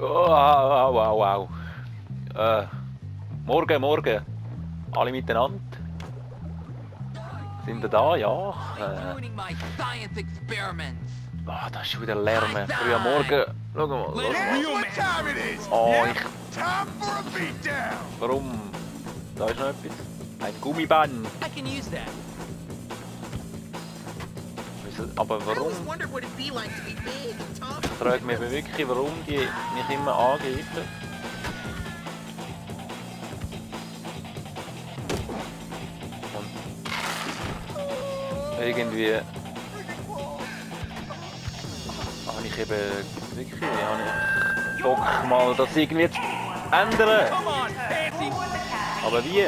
Oh, wow, wow, wow. Morgen. Alle miteinander. Sind wir da? Ja. Das ist schon wieder Lärm. Früh am Morgen. Schau mal. Oh, Warum? Da ist noch etwas. Ein Gummiband. Aber warum? Ich frage mich wirklich, warum die mich immer angreifen. Und irgendwie habe ich eben wirklich Bock mal das irgendwie zu ändern. Aber wie?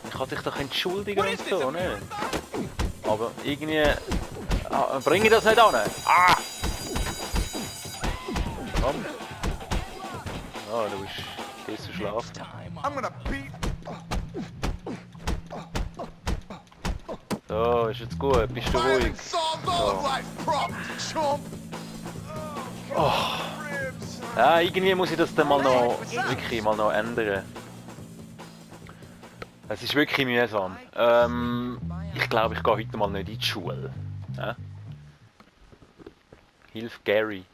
Ich kann dich doch entschuldigen und so, ne? Aber irgendwie bringe ich das nicht an. Ah! Komm. Oh, du gehst zu schlafen. So, ist jetzt gut, bist du ruhig. So. Oh. Ja, irgendwie muss ich das dann mal noch wirklich mal noch ändern. Es ist wirklich mühsam. Ich glaube, ich gehe heute mal nicht in die Schule. Ja? Hilf Gary.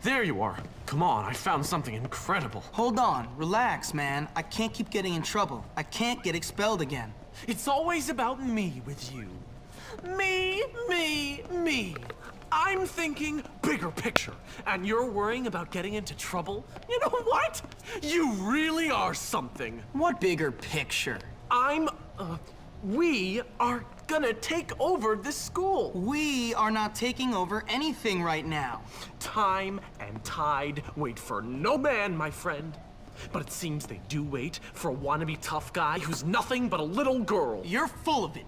There you are. Come on, I found something incredible. Hold on, relax, man. I can't keep getting in trouble. I can't get expelled again. It's always about me with you. Me. I'm thinking bigger picture, and you're worrying about getting into trouble? You know what? You really are something. What bigger picture? We are gonna take over this school. We are not taking over anything right now. Time and tide wait for no man, my friend. But it seems they do wait for a wannabe tough guy who's nothing but a little girl. You're full of it.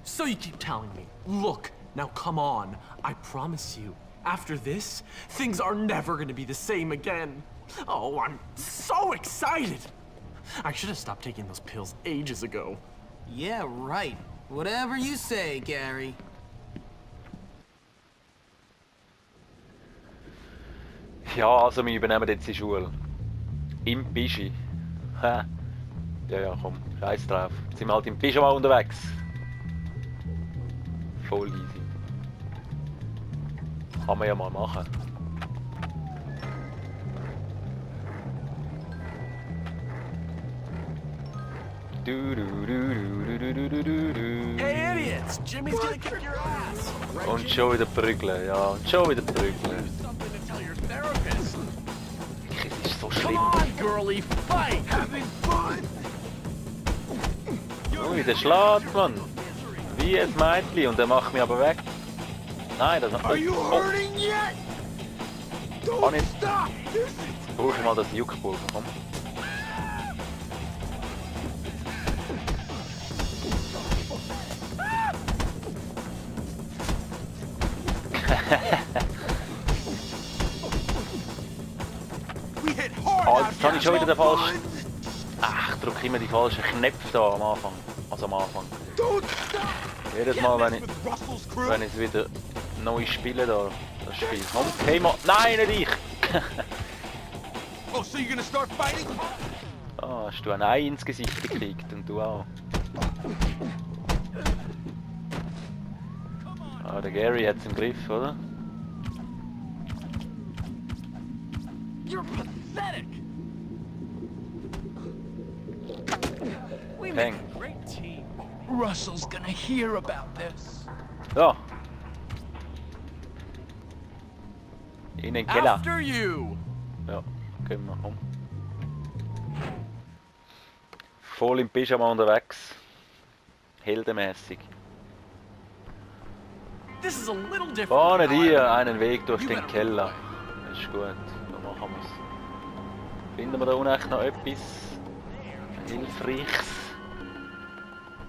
So you keep telling me, look, now come on. I promise you, after this, things are never gonna be the same again. Oh, I'm so excited. I should have stopped taking those pills ages ago. Yeah, right. Whatever you say, Gary. Ja, also wir übernehmen jetzt die Schule. Im Pischi. Ja, komm, scheiß drauf. Jetzt sind wir halt im Pyjama unterwegs. Voll easy. Kann man ja mal machen. Hey idiots! Jimmy's gonna kick your ass! Und schon wieder prügeln, ja, und schon wieder prügeln. Es ist so schlimm. Come on, girlie, fight! Having fun! Ui, der schlägt, Mann. Wie ein Mädchen und der macht mich aber weg. Nein, das... Are you hurting yet? Kann ich... Stop! Brauch ich mal das Juckpulver, komm. Oh, jetzt habe ich schon wieder den falschen... Ach, ich drücke immer die falschen Knöpfe da am Anfang. Also am Anfang. Jedes Mal, wenn ich es wieder neu spiele, da, das Spiel. Okay, mal... Nein, nicht ich! Oh, so you're gonna start fighting? Ah, hast du ein Ei ins Gesicht gekriegt und du auch. Ah, der Gary hat's im Griff, oder? You're pathetic! We make a great team. Russell's gonna hear about this. So. In den Keller. After you! Ja, können wir, komm. Voll im Pyjama unterwegs. Heldenmäßig. This is a little different. Bahne dir einen Weg durch den Keller. Das ist gut, so machen wir es. Finden wir da unten echt noch etwas Hilfreiches?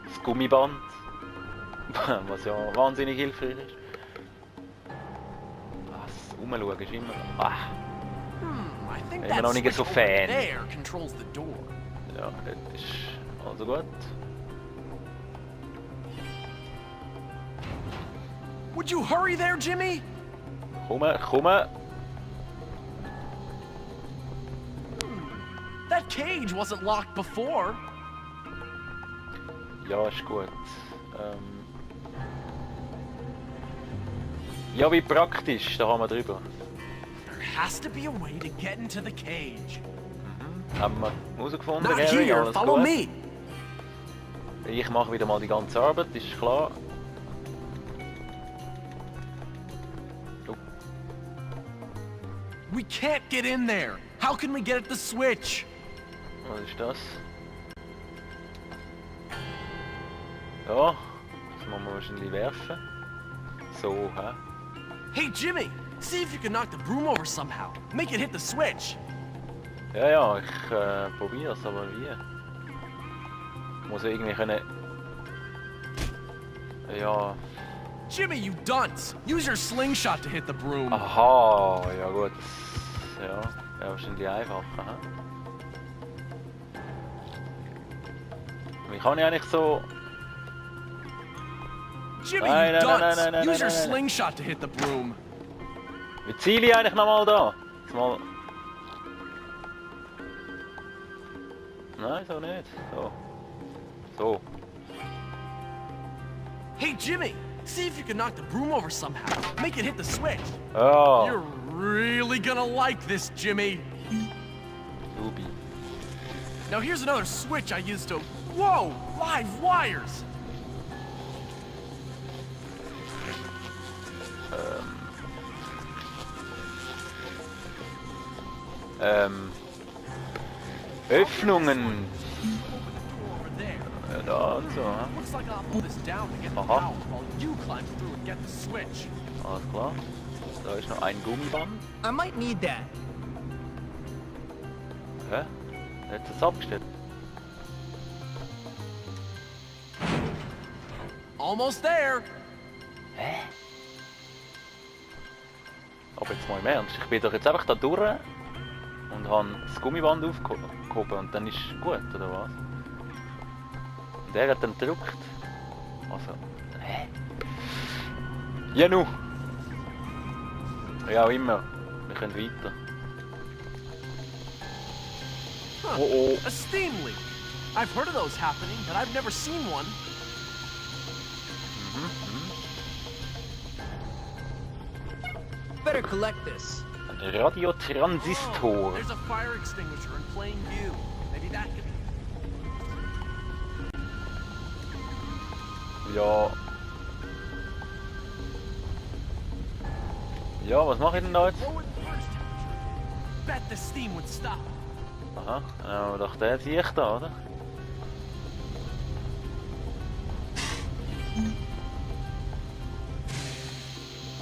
Das Gummiband. Was ja wahnsinnig hilfreich ist. Was? Rumschauen ist immer... Ah. Immer noch nicht so Fan. Ja, das ist also gut. Would you hurry there, Jimmy? Komm. That cage wasn't locked before. Ja, ist gut. Ja, wie praktisch, da haben wir drüber. There has to be a way to get into the cage. Haben wir herausgefunden, Not Gary, here. alles Follow gut. me. Ich mache wieder mal die ganze Arbeit, ist klar. Oh, We can't get in there. How can we get at the switch? was ist das? Ja, das muss man wahrscheinlich werfen. So, hä? Hey, Jimmy, see if you can knock the broom over somehow. Make it hit the switch. Ja, ich probiere es, aber wie? Muss irgendwie können... Ja... Jimmy, you dunce! Use your slingshot to hit the broom. Aha, ja gut. Ja, wäre wahrscheinlich einfacher, hä? Wie kann ich eigentlich so... Jimmy, Nein, you nein, nein, dunce! nein, nein, Use your nein, nein. slingshot to hit the broom. Wie ziele ich eigentlich nochmal da? Jetzt mal... Nein, so nicht. So. Hey, Jimmy, see if you can knock the broom over somehow. Make it hit the switch. Ja. You're really gonna like this, Jimmy. Dubi. Now here's another switch I used to... Whoa! Live wires! Öffnungen. Over there. Da, so, hä? Looks like I'll pull this down to get the Aha. out while you climb through and get the switch. Alles klar. Da ist noch ein Gummiband. I might need that. Hä? Jetzt ist es abgestellt. Almost there. Hä? Aber jetzt mal im Ernst. Ich bin doch jetzt einfach da durch und habe das Gummiband aufgehoben und dann ist gut, oder was? Und der hat dann gedrückt. Also, hä? Ja nu! Ja auch immer. Wir können weiter. Huh. Oh. A steam leak. I've heard of those happening, but I've never seen one. Better collect this. Ein Radiotransistor. There's a fire extinguisher in plain view. Maybe that could be... Ja. Ja, was mache ich denn da jetzt? Lower the first temperature. Bet the steam would stop. Aha, ja, doch der sehe ich da, oder?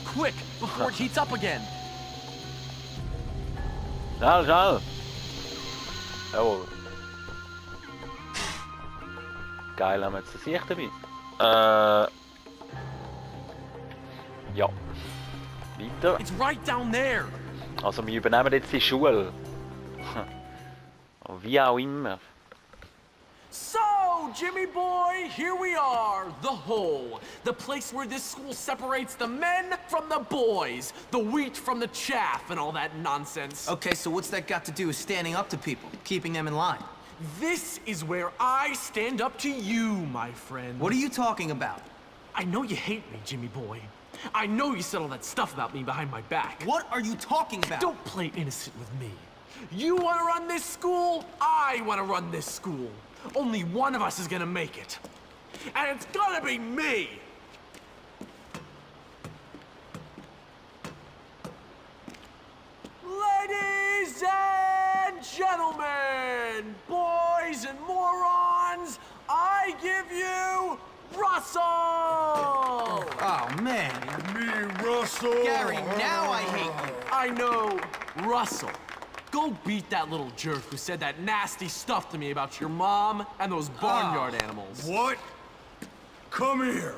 Quick, before it heats up again. Schnell! Jawohl. Geil, haben wir jetzt das Licht dabei? Ja. Weiter. It's right down there. Also wir übernehmen jetzt die Schule. Wie auch immer. So, Jimmy boy, here we are, the hole. The place where this school separates the men from the boys, the wheat from the chaff, and all that nonsense. Okay, so what's that got to do with standing up to people, keeping them in line? This is where I stand up to you, my friend. What are you talking about? I know you hate me, Jimmy boy. I know you said all that stuff about me behind my back. What are you talking about? Don't play innocent with me. You want to run this school? I want to run this school. Only one of us is gonna make it. And it's gonna be me! Ladies and gentlemen, boys and morons, I give you Russell! Oh, man. Me, Russell. Gary, now I hate you. I know, Russell. Go beat that little jerk who said that nasty stuff to me about your mom and those barnyard animals. What? Come here.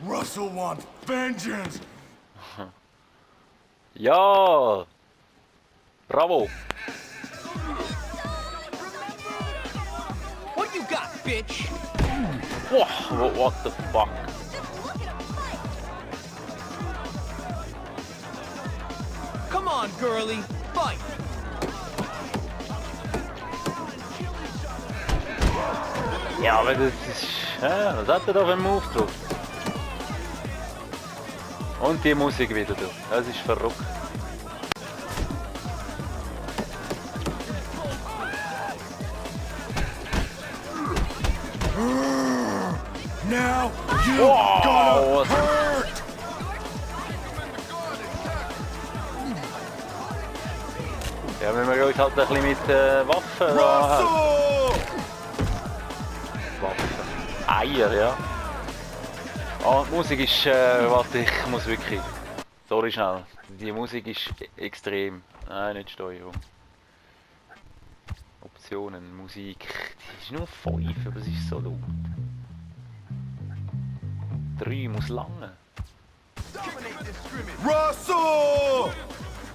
Russell wants vengeance. Ja! Bravo! bitch. What the fuck? Come on, girlie, fight. Ja, aber das ist... was hat er da für einen Move drauf? Und die Musik wieder drauf. Das ist verrückt. Now you gonna hurt! Ja, wenn wir uns halt ein bisschen mit Waffen da haben. Waffen. Eier, ja. Ah, die Musik ist, warte, ich muss wirklich... Sorry schnell. Die Musik ist extrem. Nein, nicht Steuerung. Optionen, Musik. Die ist nur 5, aber es ist so laut. 3 muss lange. Russell!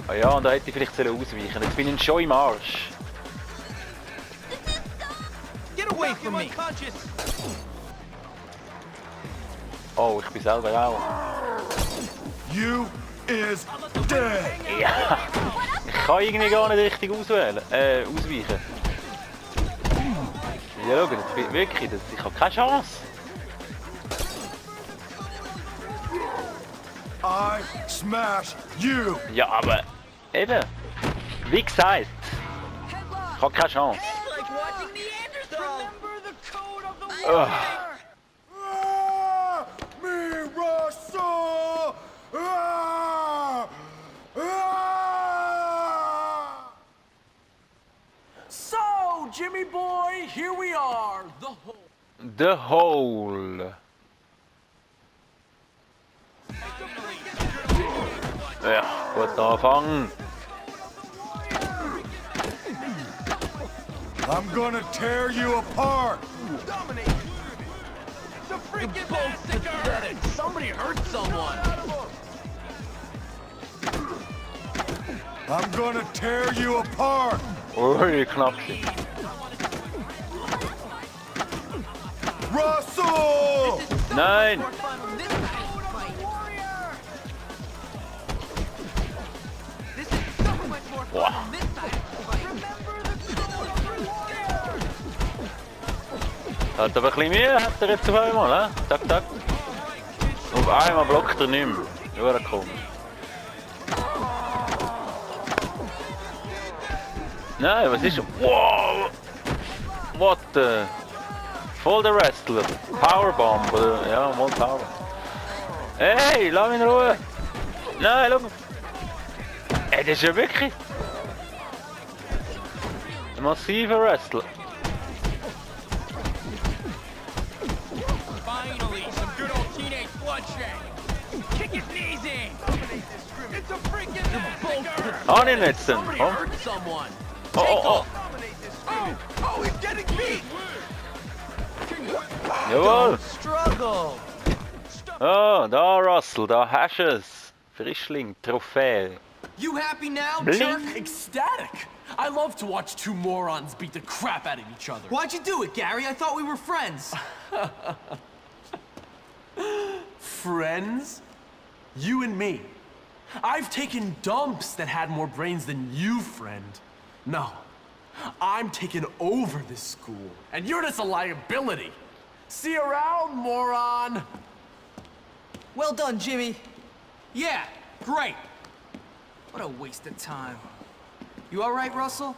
Ah ja, und da hätte ich vielleicht ausweichen sollen. Jetzt bin ich schon im Arsch. Get away from me. Oh, ich bin selber auch. You is dead! Ja, ich kann irgendwie gar nicht richtig auswählen, ausweichen. Ja, schau, das bin wirklich, ich habe keine Chance. I smash you! Ja, aber eben, wie gesagt, ich habe keine Chance. Ah, me, Russell! Ah! Ah! So, Jimmy boy, here we are. The Hole. Ja, gut anfangen. I'm gonna tear you apart! Somebody hurt someone. I'm gonna tear you apart! Ui, knapp gewesen. Russell! Nein! Boah. Hat aber ein bisschen Mühe, hat er jetzt auf einmal, he? Zack, zack. Auf einmal blockt er nicht mehr. Nur komisch. Nein, was ist... Wow! What the... Voll der Wrestler. Powerbomb, oder... Ja, voll Powerbomb. Hey, lass mich in Ruhe! Nein, schau mal. Ey, das ist ja wirklich... Ein massiver Wrestler. Finally, some good old teenage bloodshed. Kick his knees in. It's a freaking An ihn jetzt denn, Somebody komm. hurt someone. Oh, oh, oh. Oh, he's getting beat. Jawohl. Struggle. Oh, da Russell, da hast du es. Frischling, Trophäe. You happy now, Bling. jerk? Ecstatic. I love to watch two morons beat the crap out of each other. Why'd you do it, Gary? I thought we were friends. Friends? You and me. I've taken dumps that had more brains than you, friend. No. I'm taking over this school, and you're just a liability. See you around, moron! Well done, Jimmy. Yeah, great. What a waste of time. You all right, Russell?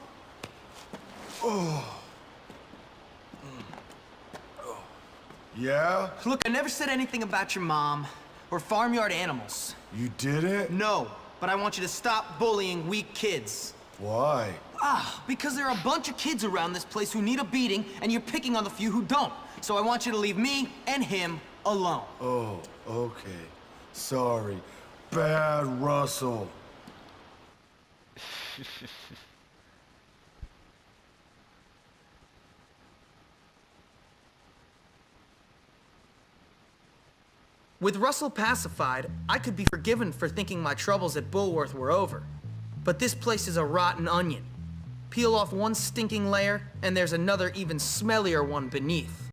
Yeah? Look, I never said anything about your mom or farmyard animals. You did it? No, but I want you to stop bullying weak kids. Why? Because there are a bunch of kids around this place who need a beating, and you're picking on the few who don't. So I want you to leave me and him alone. Oh, okay. Sorry. Bad Russell. With Russell pacified, I could be forgiven for thinking my troubles at Bullworth were over. But this place is a rotten onion. Peel off one stinking layer, and there's another even smellier one beneath.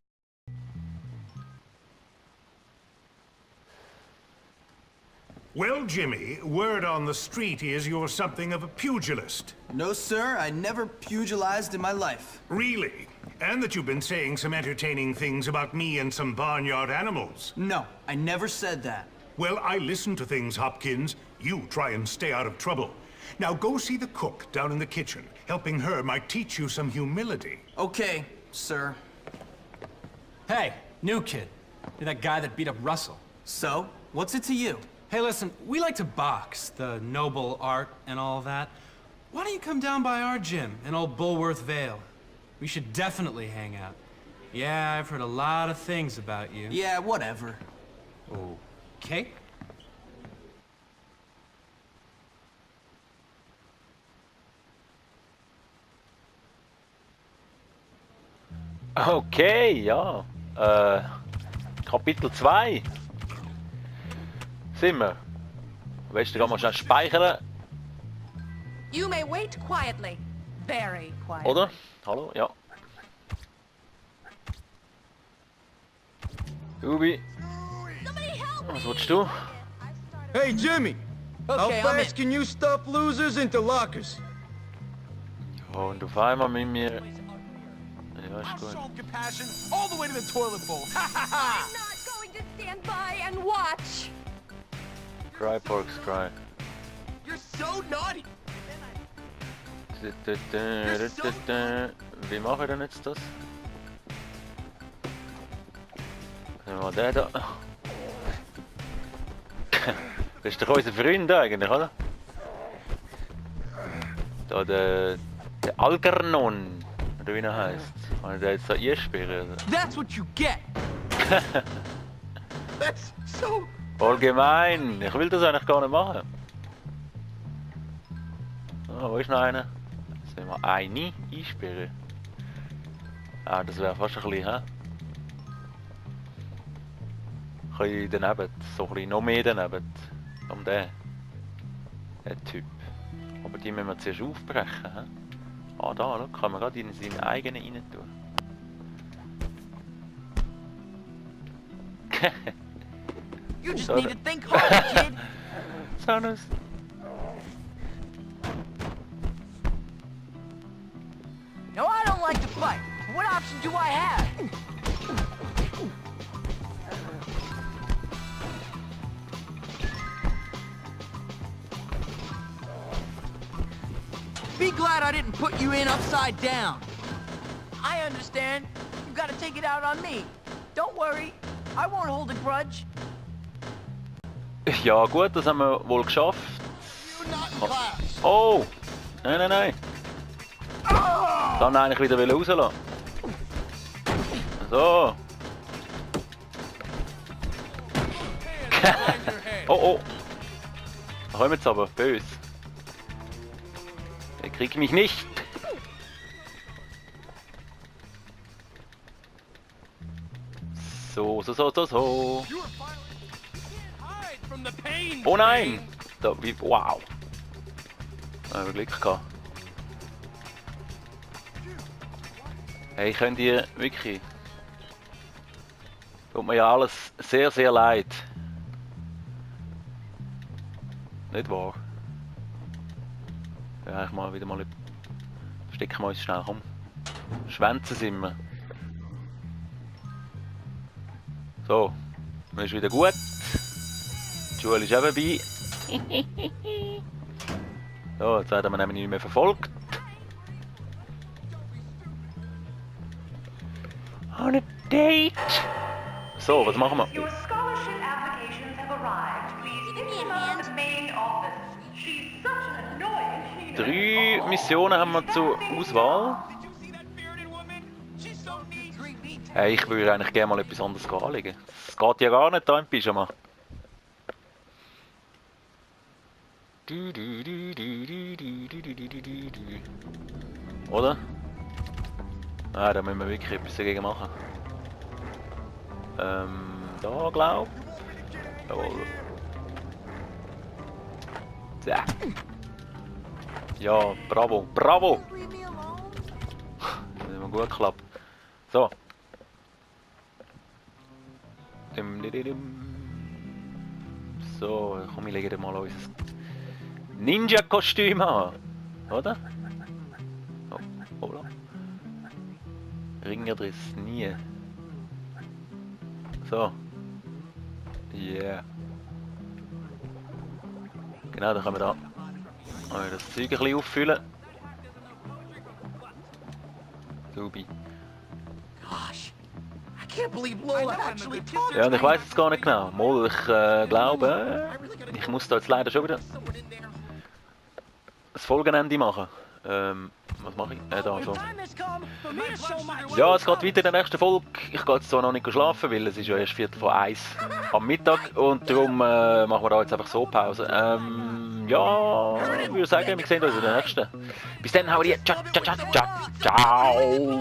Well, Jimmy, word on the street is you're something of a pugilist. No, sir, I never pugilized in my life. Really? And that you've been saying some entertaining things about me and some barnyard animals. No, I never said that. Well, I listen to things, Hopkins. You try and stay out of trouble. Now go see the cook down in the kitchen. Helping her might teach you some humility. Okay, sir. Hey, new kid. You're that guy that beat up Russell. So, what's it to you? Hey, listen, we like to box, the noble art and all that. Why don't you come down by our gym in old Bulworth Vale? We should definitely hang out. Yeah, I've heard a lot of things about you. Yeah, whatever. Okay? Okay, ja. Kapitel 2. Sind wir. Weißt du, kann man schnell speichern, You may wait quietly. Very quietly. oder? Hallo, ja. Ubi, Somebody help me! was willst du? Hey, Jimmy! How Okay, I'm fast can you stuff losers into lockers? Ja, und auf einmal mit mir... Ja, ist I'll gut. show 'em compassion all the way to the toilet bowl. Ha ha ha! I'm not going to stand by and watch. Cry, Porks, cry. You're so naughty. Wie mache ich denn jetzt das? Nehmen wir mal den da. Das ist doch unser Freund eigentlich, oder? Da der Algernon, oder wie er heisst. Kann ich den jetzt da einsperren? Oder? That's what you get. That's so. Allgemein! Ich will das eigentlich gar nicht machen. Ah, wo ist noch einer? Sollen wir eine einsperren? Ah, das wäre fast ein bisschen, hä? Kann ich daneben, so ein bisschen noch mehr daneben. Um den Typ. Aber die müssen wir zuerst aufbrechen, hä? Ah, da, schau, kann man gerade in seinen eigenen rein tun. You just So need to think hard, kid. Sanus. No, I don't like to fight. What option do I have? Be glad I didn't put you in upside down. I understand. You gotta take it out on me. Don't worry. I won't hold a grudge. Ja gut, das haben wir wohl geschafft. Oh! Nein, nein, nein! Dann eigentlich wieder rauslassen. So! Oh oh! Da kommen jetzt aber, böse. Der kriegt mich nicht! So. Oh nein! Da, wie, wow! Da haben wir Glück gehabt. Hey, könnt ihr wirklich... Tut mir ja alles sehr, sehr leid. Nicht wahr? Ja, ich mal wieder mal... Stecken wir uns schnell, komm. Schwänzen sind wir. So, mir ist wieder gut. Die Schule ist auch vorbei. So, jetzt werden wir nämlich nicht mehr verfolgt. On a date! So, was machen wir? Your scholarship applications have arrived. Please give me a hand. Main office. She's such an annoying. 3 Missionen haben wir zur Auswahl. Hey, ich würde eigentlich gerne mal etwas anderes anlegen. Es geht ja gar nicht da im Pyjama. Oder? Ah, da müssen wir wirklich etwas dagegen machen. Da glaub. Jawohl. Zack. Ja, bravo, bravo! Das hat immer gut geklappt. So. So, komm, ich lege dir mal unser Ninja-Kostüm an. Oder? Oh, oder? Ringerdriss, nie. So. Yeah. Genau, dann können wir da das Zeug ein bisschen auffüllen. Subi. Ja, und ich weiß es gar nicht genau. Mal, ich glaube, ich muss da jetzt leider schon wieder das Folgenende machen. Was mache ich? Da, so. Ja, es geht weiter in der nächsten Folge. Ich gehe jetzt zwar noch nicht schlafen, weil es ist ja erst 1:45 am Mittag und darum machen wir da jetzt einfach so Pause. Ja, ich würde sagen, wir sehen uns in der nächsten. Bis dann, hau rein. Ciao, ciao, ciao, ciao, ciao.